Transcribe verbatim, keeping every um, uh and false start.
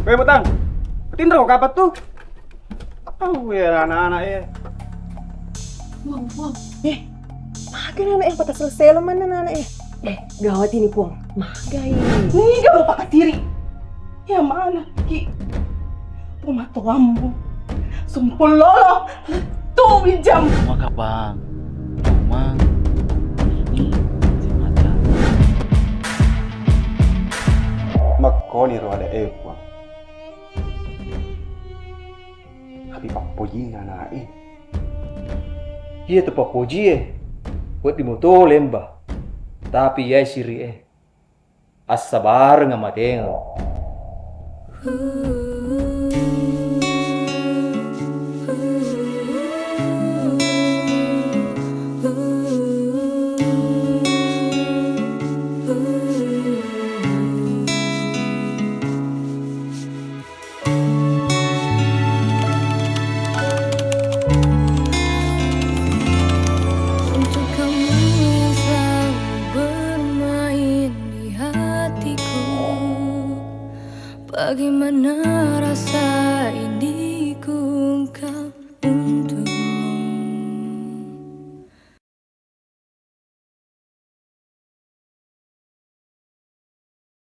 Eh, Botang, tinro kapang tu? Au ya anak-anak ya. Puang, Puang. Eh, magai anak ya, patah selesai lo mana anak ya? Eh, gawat ini, Puang. Magai. Niga mau pakai diri? Ya mana ki? Pematuammu. Sumpul lolo. Tuh bijam. Maka bang. Cuma ini semata. Makkoni ro ada eh, Puang. Tapi pappojinna anak e. Iya tu pappojie, wedding moto lemba. Tapi iya siri e. Assabareng amateng. Untuk kamu yang selalu bermain di hatiku, bagaimana rasa